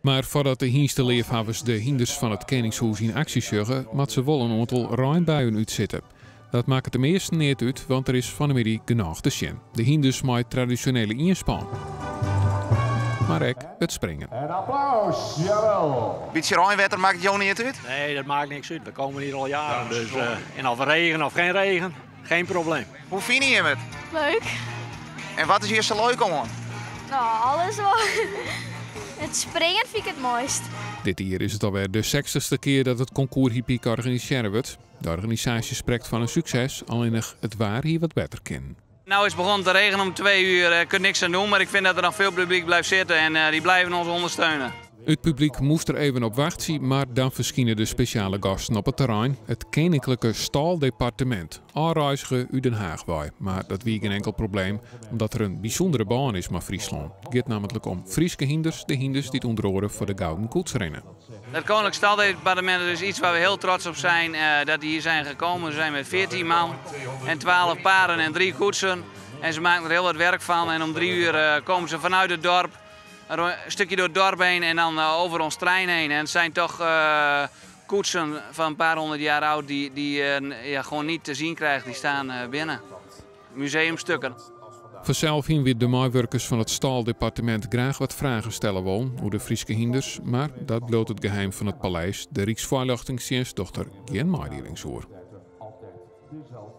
Mar foardat de hynsteleafhawwers de hynders fan it Keningshûs yn aksje sjogge, moat se wol in oantal reinbuien útsitte. Dat makket de measten neat út, want der is fan 'e middei genôch te sjen. De hynders mei tradisjonele ienspan. Mar ek it springen. En applaus, jawel. Bytsje reinwetter makket jo neat út? Nee, dat maakt niks uit. We komen hier al jaren. Dus, en of regen of geen regen, geen probleem. Hoe fine jim it? Leuk. En wat is hjir sa leuk oan? Nou, alles wol. It springen fyn ik it moaist. Dit jier is it alwer de 60ste kear dat it konkoers hippyk organisearre wurdt. De organisaasje sprekt fan in sukses, allinnich it waar hie wat better kinnen. Nou is het begonnen te regenen om 2 uur. Ik kan niks aan doen, maar ik vind dat er nog veel publiek blijft zitten en die blijven ons ondersteunen. It publyk moast der even op wachtsje, mar dan ferskine de spesjale gasten op it terrein. It Keninklike Stâldepartemint. Ôfreizge út Den Haach wei. Mar dat wie gjin inkeld probleem, omdat der in bysûndere bân is mei Fryslân. It giet nammentlik om Fryske hynders, de hynders dy't ûnder oare foar de Gouden Koets rinne. Het Koninklijk Staldepartement is iets waar we heel trots op zijn dat die hier zijn gekomen. Ze zijn met 14 man en 12 paarden en drie koetsen. En ze maken er heel wat werk van. En om 3 uur komen ze vanuit het dorp, een stukje door het dorp heen en dan over ons terrein heen. En het zijn toch koetsen van een paar honderd jaar oud die ja, gewoon niet te zien krijgt. Die staan binnen. Museumstukken. Fansels hiene wy de meiwurkers fan it stâldepartemint graach wat fragen stelle wollen oer de Fryske hynders, mar dat bliuwt it geheim fan it paleis. De Ryksfoarljochtingstsjinst docht der gjin meidielings oer. Dezelfde.